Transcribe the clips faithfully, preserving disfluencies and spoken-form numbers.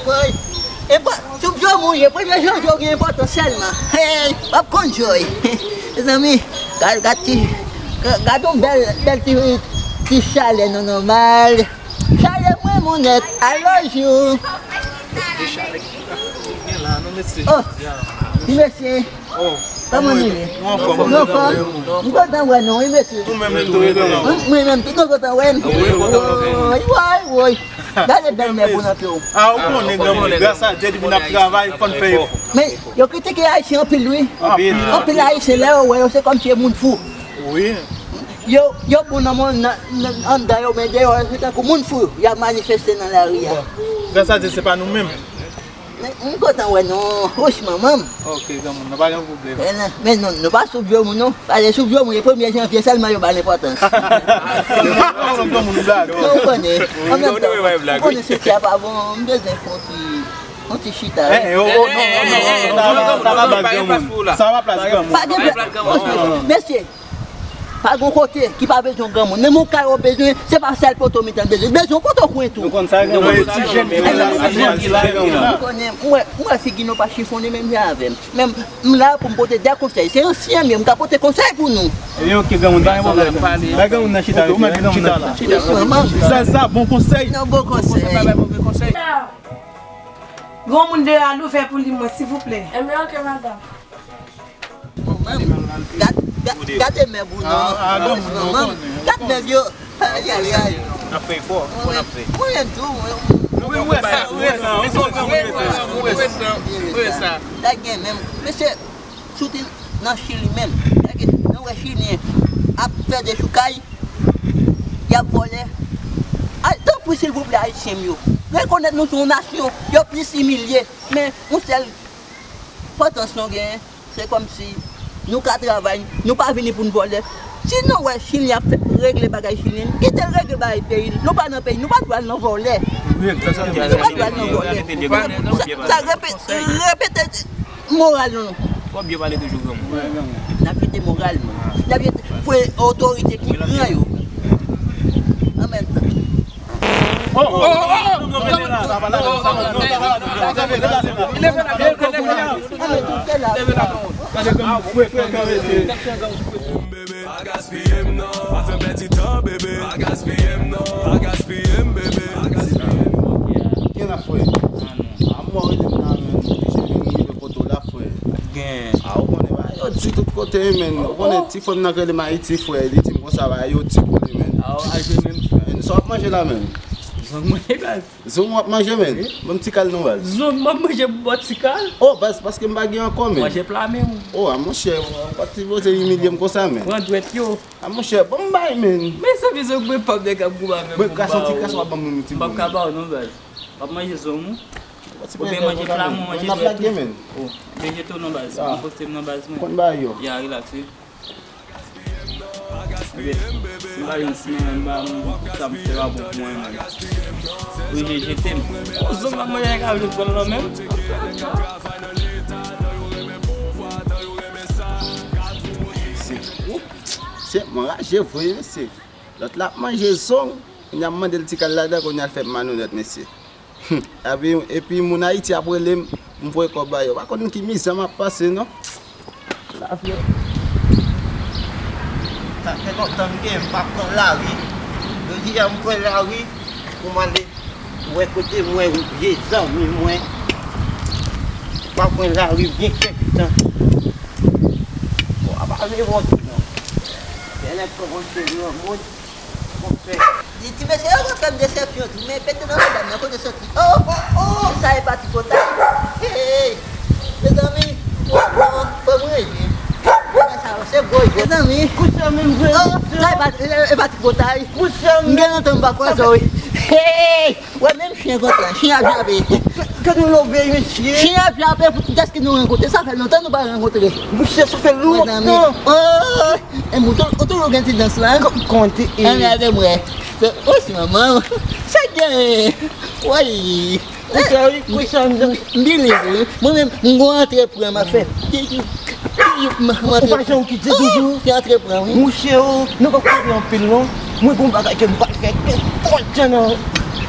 Woy, enpò-, sou vye moun ye, premye janvye w gen enpòtans sèlman. Hey, w ap konn jwe. Mezanmi, gad, gad ti, gad yon bèl, bèl ti, ti chalè non nòmal. Chalè mwen, mon nèt, I love you. Oh, ti mesye. Oh, kòman nou ye? Nou anfòm. Nou anfòm. M kontan wè nou, wi, mesye. Nou menm tou, wi, nou. Mwen menm tou, nou kontan wè n. Woy, woy, woy. Gade bèlmè pou nan pye w. A, ou konnen, granmoun, gras a Dye, depi n ap travay, fò n fè efò. Men, yo kritike Ayisyen anpil, wi. Anpil. Anpil Ayisyen, lè yo wè yo, se kòmsi se moun fou. Wi. Yo, yo bon nan mon-, nan, nan, anndan yo, men deyò, se tankou moun fou. Y ap manifeste nan lari a. Gras a Dye, se pa nou menm. Men, m kontan wè nou. Wouch, manman m. Ok, granmoun, nou pa gen pwoblèm. Men non, men non, nou pa sou vye moun, non. Paske sou vye moun, e premye janvye sèlman yo ba l enpòtans. Granmoun, granmoun, blag. Non, ou konnen. An menm tan, ou konnen senti a pa bon, m bezwen fè yon ti, yon ti chita, wi. Eh, eh, oh, oh, non, non, non, non, non, non, sa pa plas granmoun. Sa pa plas granmoun. Pa gen plas granmoun. Mesye, pa gon kote ki pa bezwen granmoun. Menm yon kay ou bezwen, se pa sèl poto mitan bezwen. Bezwen poto kwen tou. Nou konn sa, granmoun. Ti jèn ki la, ti jèn ki la, granmoun. Ou konnen, m wè, m wè figi nou pa chifonnen menm jan avè m. Men m la pou m pote de konsèy. Se ansyen m ye, m ka pote konsèy pou nou. Ebyen, ok, granmoun, pa gen pwoblèm. Bay granmoun nan chita, wi, bay granmoun nan chita. Wi, manman. Sa, sa, bon konsèy. Non, bon konsèy. Granmoun de la nou fè pou li, mwen, silvouplè. Ebyen, ok, madanm. Manman, gad, gad, gade mèb ou non. Ah, ah, non, non, non. Gad mèb yo. Ay, ay, ay. N ap fè efò, fò n ap fè. Mwen menm tou, mwen. Wi, wi, sa, wi, sa, wi, sa, wi, sa, wi, sa. Gad gen menm, mesye, si w te nan Chili menm, gad gen, nou wè Chilyen ap fè dechoukay, y ap vòlè. Ay, tanpri, silvouplè, Ayisyen m yo. Rekonèt nou se yon nasyon, yo plis imilye. Men, yon sèl Enpòtans nou genyen, se kòmsi nou ka travay, nou pa vini pou n vòlè. Si nou wè Chilyen ap fè, regle bagay Chilyen, kite l regle bagay peyi l. Nou pa nan peyi, nou pa dwe al nan vòlè. Nou pa dwe al nan vòlè. Sa, sa repe-, repete moral nou. Fò byen pale toujou, granmoun. N ap jete moral nou. N ap jete, fwe otorite ki pran yo. An menm tan. Pa gaspiye m non, pa fè m pèdi tan, bebe. Pa gaspiye m non, pa gaspiye m, bebe. Gen la, frè. A mò rete m nan men, oblije vin rive kote w la, frè. Gen. A, ou konnen, bagay yo di tout kote, wi, men. Ou konnen, ti frè m nan k rele m Ayiti, frè. Li di m konsa, bagay yo di pou li, men. A, ou al jwe menm. Men, sa w ap manje la, men? Zong manje, baz. Zong w ap manje, men? Wi. Ban m ti kal non, baz. Zong m ap manje pou bò ti kal? O, baz, paske m pa gen ankò, men. Manje pla men w. O, a, monchè, ou pa t sipoze imilye m konsa, men. Pran dwèt yo. A, monchè, ban m bay, men. Mezanmi, zong mwen p ap nèg ap goumen avè m. Mwen kras yon ti kras, w ap ban m yon ti boul. M p ap ka ba w non, baz. W ap manje zong ou? Oubyen manje pla mwen, manje dwèt ou. O, oubyen jete w non, baz. Konposte m non, baz mwen. Konn bagay yo. Ya, relax, wi. Ebyen, m pa gen simen, m pa, m, sa m fè pa bon pou mwen menm. Oblije jete m. O, zong m ap manje, nèg ap vin pran l nan men m. Se, o, se, m anraje vre, mesye. Lòt la ap manje zong, kounye a m mande l ti kal ladan, kounye a l fè m malonèt, mesye. Epi, epi moun Ayiti ap rele m pou m voye kòb ba yo. Pa konn ki mizè m ap pase, non. Lavi. Sa fè lontan m gen, m pa pran lari. Jodi a m pran lari pou m ale wè kote m wè vye zanmi mwen. M pa pran lari byen kèk tan. Bon, apa vle bon tou, non. Bèlè kòmanse granmoun. Li di, mesye, yo fè m desepsyon tou, men pete nan medam nan, kote soti? O, o, o, sa e pa tripotay. Hey, mezanmi, o, o, fò m rele. Bagay sa yo, se gwo jwèt. Mezanmi, o, sa e pa, e, e pa tripotay. M gen lontan m pa kwaze w, wi. Hey, wè menm chen kontan, chen ap jape. Gade yon lòbèy, mesye. Chen ap jape pou tout dèske nou rankontre. Sa fè lontan nou pa rankontre. Monchè, sa fè lontan. O, e, ou tou-, ou toujou gen ti dans la? Kòman te e? Ann gade m wè. Se, o, si manman. Sa k genyen? Woy. Konsa, wi, konsa, m, m, m, m believe, wi. Mwen menm, m gon antre pran m ap fè. M, m antre pran. Ou pa janm kite toujou. Se antre pran, wi. Monchè, o, nou p ap koze anpil, non. Mwen gon bagay ke m pral fè. Twòp jan nan.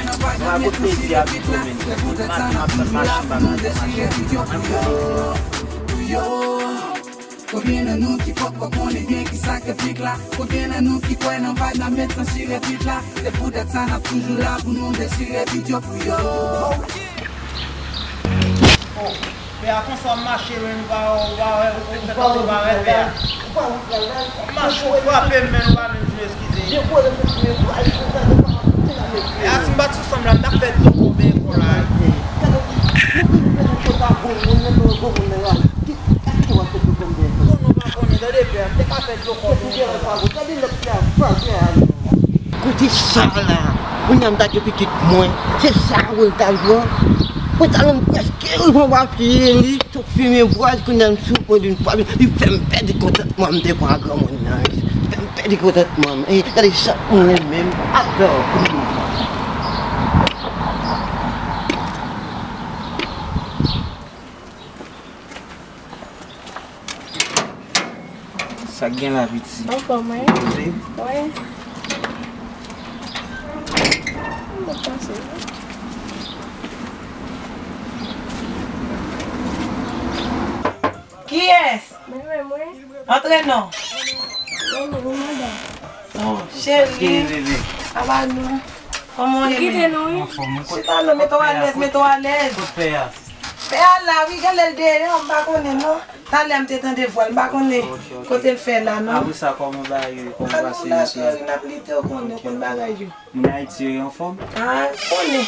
Mwen ap goute plezi a pito, men. Maten m ap tann machin pa maten, machin. Mwen ap goute plezi a. Konbyen nan nou ki poko konnen byen kisa k epik la? Konbyen nan nou ki kwè nan vayb n ap met san chire pit la? Se pou dat sa n ap toujou la pou nou dechire pit yo pou yo. Oh, pè a, konsa w mache, men ou pa, ou pa wè, ou fè tankou ou pa wè pè a. Ou pa wè pè a. Mache w frape m, men ou pa menm di m eskize. Pè a, si m pa t sou sanm la, m t ap fè dlo kò bèkò la. Konnen w pa konnen, tande pè a, m te ka fè dlo kò bèkò la. Kote sa la? Kounye a m ta gen pitit mwen. Se sa wi l ta pran. Pantalon m prèske rive anba pye li. Tou fimen bwaz, kounye a m sou pwen d'une fois, li fè m pèdi kontantman m te pran granmoun nan. Fè m pèdi kontantman m. E gade sa pou mwen menm. Atò. Sa k gen la, piti? Anfòm, wi. Poze? Wi. M t ap pase, wi. Kiyès? Mwen menm, wi. Antre non. Mwen menm, wi, madanm. Oh, cheri. Sa k gen, bebe? Sa va, non? Kòman w ye, men? Kite nou, wi. Anfòm, wi. Kot, chita non, mete w alèz, mete w alèz. Kot pè a? Pè a la, wi, genlè l deyò, m pa konnen non. Talè m te tande vwa l, m pa konnen kote l fè la non. Apre sa, kòman bagay yo ye? Kòman pase la? Cheri, n ap lite, w konnen, w konn bagay yo. Moun Ayiti yo, yo anfòm? Ah, konnen.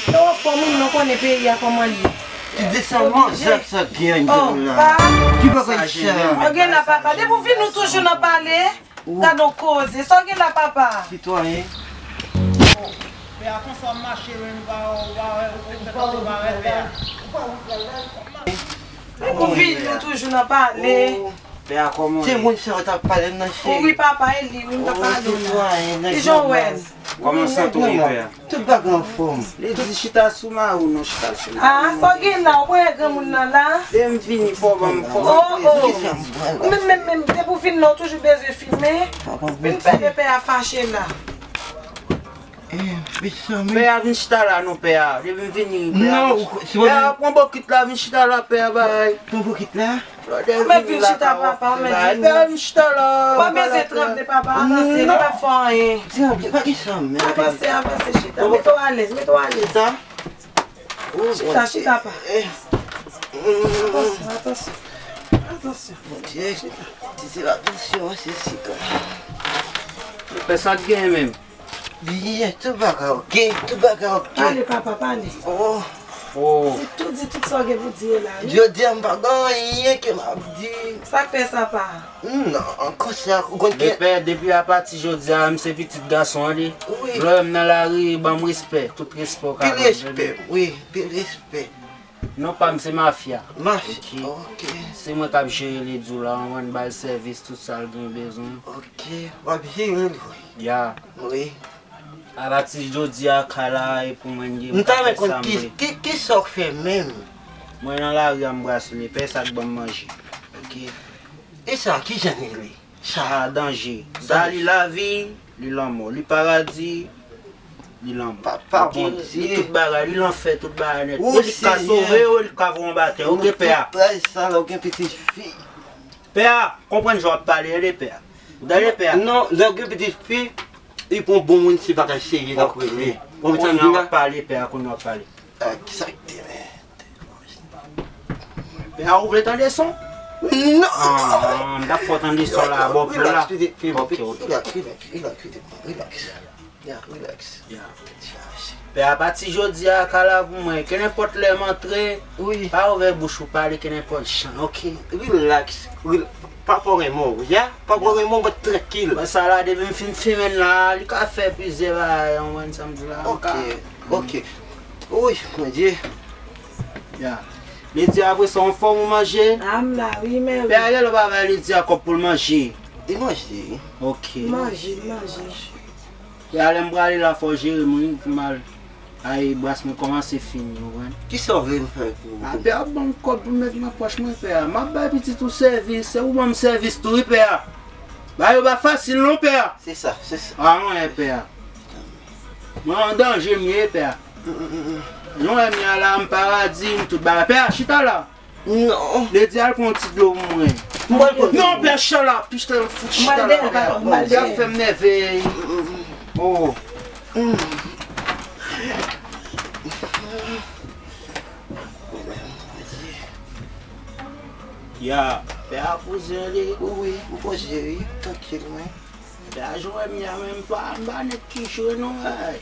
Yo anfòm, wi, men w konnen peyi a kòman l ye. Ki desanman, sa, sa gen la? Oh, pa. Ki bagay sa? Sa gen la, papa. Depi w vin, nou toujou nan pale. Gad on koze. Sa w gen la, papa? Sitwayen. Oh, pè a, konsa w mache, men ou pa, ou pa wè, ou fè tankou ou pa wè pè a. Men pou vin nou toujou nan pale. Oh, pè a, kòman w ye? Se moun sa w t ap pale m nan, cheri. Wi, papa, e li, wi, m t ap pale w la. Sitwayen, nèg nòmal. Kijan w wè l? Kòman sante w ye, pè a? Tout bagay anfòm. Li di chita sou mari w non, chita sou mari w. Ah, sa w gen la, ou wè granmoun nan la? Lè m vini, fò w ban m, fò w ban m plezi. Oh, oh. Menm, menm, menm, depi w vin la, w toujou bezwen filme. Vin fè pè a fache la. Eh, pè a, vin chita la non, pè a. Depi m vini, pè a. Non, pè a, pran bokit la, vin chita la, pè a, bay. Pran bokit la? Ou mèt vin chita, papa, ou mèt vini. Pè a, vin chita la. Ou pa bezwen tranble, papa, avanse, li p ap fè w anyen. Tranble, pa gen sa menm. Avanse, avanse, chita. Mete w alèz, mete w alèz. Chita? Chita, chita, pa. Atansyon, atansyon. Atansyon. Bondye, chita. Ti se atansyon, se sika. Pè, sa k gen menm? Byen, tout bagay oke, tout bagay oke. Pale, papa, pale. Oh. Oh. Di tout, di tout sa w gen pou di yo la, wi. Jodi a, m pa gen anyen ke m ap di. Sa k fè sa, pa? Non, ankò sa, ou konn ke. Pè, depi apati jodi a, m se pitit gason an, li. Wi. Lè w wè m nan lari, ban m respè, tout respè w ka ban m. Pil respè, wi, pil respè. Non pa m se Mafya. Mafya, ok. Se mwen k ap jere Ledou la, mwen ba l sèvis, tout sa l gen bezwen. Ok, w ap jere l, wi. Ya. Wi. Apati jodi a, kay la, e pou mwen, m ta renmen konn ki, ki, ki sa w fè menm? Mwen nan lari a, m brasle, pè sa k ban m manje. Ok. E sa, ki jan li ye? Sa a danje. Sa li lavi, li lanmò. Li paradi, li lanmò. Papa Bondye. Li tout bagay, li lanfè, tout bagay nèt. E li k ka sove w, e li k ka voye w anba tè. Oke, pè a? Tout sa la, ou gen pitit fi. Pè a, konprann jan w ap pale, tande, pè a. Ou tande, pè a? Non, lè w gen pitit fi, li pou yon bon moun si bagay serye l ap regle. Konprann sa m di la? Kounye a w ap pale, pè a, kounye a w ap pale. Ah, kisa ki te mèt? Pè a, ou vle tande son? Non! Ah, m t ap fè w tande son la, bò pou la. Relax, pitit fi m. Ok, ok. Relax, relax, relax, pitit fi m. Relax. Ya, relax. Ya. Pè a, apati jodi a, kay la pou mwen. Kenenpòt lè m antre, wi, pa ouvè bouch ou pale kenenpòt jan, ok? Relax. Rel-, papa w renmen w, ya? Papa w renmen w, but trankil. Bon, sa la, depi m fin fimen la, li ka fè plizyè bagay, ou konprann sa m di la? Ok. Ok. Wi, Bondye. Ya. Ledi a, apre sa, anfòm ou manje? A, m la, wi, men wi. Pè a, genlè pa bay Ledi a kòb pou l manje. Li manje, wi. Ok. Manje, li manje. Pè a, lè m prale la, fò w jere m, wi, pou m al. Ay, bras mwen kòmanse fini, ou konprann? Kisa w vle m fè pou ou? A, pè a ban m kòb pou m met nan pòch mwen, pè a. M ap bay pitit ou sèvis, se ou ban m sèvis tou, wi, pè a. Bagay yo pa fasil non, pè a. Se sa, se sa. A, mwen, pè a. Mwen an danje m ye, pè a. Mm, mm, mm, mm. Non, m ye la, m paradi, m tout bagay. Pè a, chita la. Non. Ledi al pran yon ti dlo pou mwen. Mwen pran. Non, pè a, chita la, pistè fout chita la, pè a. Pè a fè m nève. Mm, mm, mm. Oh. Mm. Ya, pè a poze li. Wi, wi, m poze, wi, trankil, wi. Pè a jwe m ya, men m pa, m pa nèg ki jwe non, ay.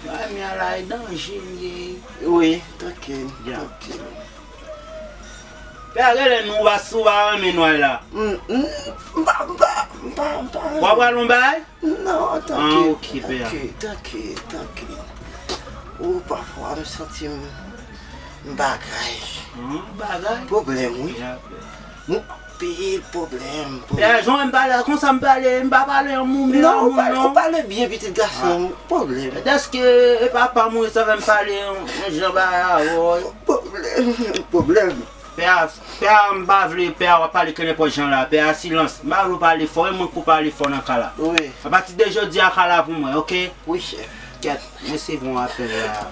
Pè a m ya la, e danje m ye. Wi, trankil, ya. Trankil. Pè a, genlè nou pa, si w pa renmen nou la. Mm, mm, m pa, m pa, m pa, m pa renmen. W ap pral yon bagay? Non, ah, trankil, ok, pè a. Trankil, trankil, trankil. Ou pafwa m santi m, m bagay. Hmm, bagay? Pwoblèm, wi. Ya, pè. M anpil pwoblèm, pè a, pwoblèm. Jan m pale, konsa m pale, m pa pale an moun, non, an moun, non. Ou pale byen, pitit gason, pwoblèm. Dèske e papa m, wi, sa fè m pale yon, yon jan bagay avè w. Pwoblèm, pwoblèm. Pè a, pè a, m pa vle, pè a, w ap pale ke nenpòt jan la. Pè a, silans. M pa vle w pale fò, e mwen k pou pale fò nan ka la. Wi. Apati de jodi a, ka la pou mwen, ok? Wi, chèf. Kèt, mwen se bon apèl la.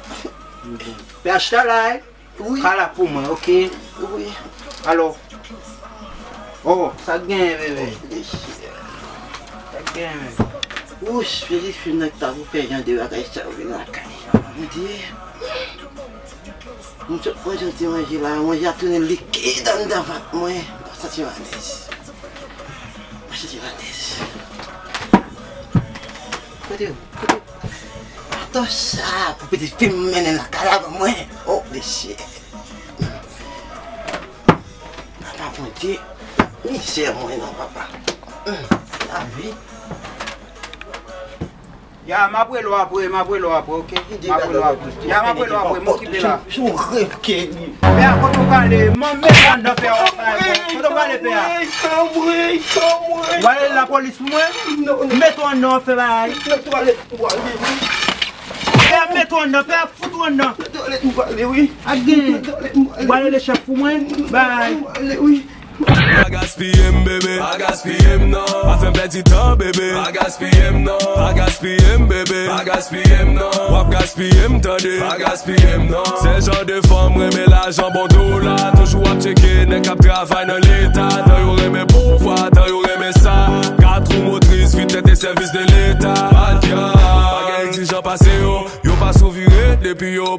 Pè a, chita la, wi. Wi. Ka la pou mwen, ok? Wi. Alò. Oh, sa k genyen, bebe? Sa k genyen, bebe? Wouch, Jezifim nan ki ta pou fè jan de bagay sa yo vin lakay. Bondye. M sot pran jan ti manje la, manje a tounen likid anndan vant mwen. M pa santi m alèz. M pa santi m alèz. Kote yo? Kote yo? Atò sa pou pitit fi m mennen lakay la ban mwen. Oh, mesye. Papa Bondye, mizè mwen non, papa. Hum, lavi. Ya, m ap rele w apre, m ap rele w apre, ok? M ap rele w apre. Ya, m ap rele w apre, m okipe la. Pè a, kote w prale? Mwen met w anndan, pè a, w ap bay mwen. Kote w prale, pè a? W ale lapolis pou mwen? Met w anndan, w ap fè bagay. Pè a, met w anndan, pè a, fout w anndan. Ak gen. W ale le chèf pou mwen? Bay. Pa gaspiye m, bebe. Pa gaspiye m, non. Pa fè m pèdi tan, bebe. Pa gaspiye m, non. Pa gaspiye m, bebe. Pa gaspiye m, non. W ap gaspiye m, tande. Pa gaspiye m, non. Se jan de fanm renmen lajan, bon dola. Toujou ap tcheke nèg k ap travay nan leta. Tan yo renmen pouvwa, tan yo renmen sa. Kat wou motris, vit tèt e sèvis de leta. Pa t gen, pa gen egzijan pase yo. Yo pa sou vire depi yo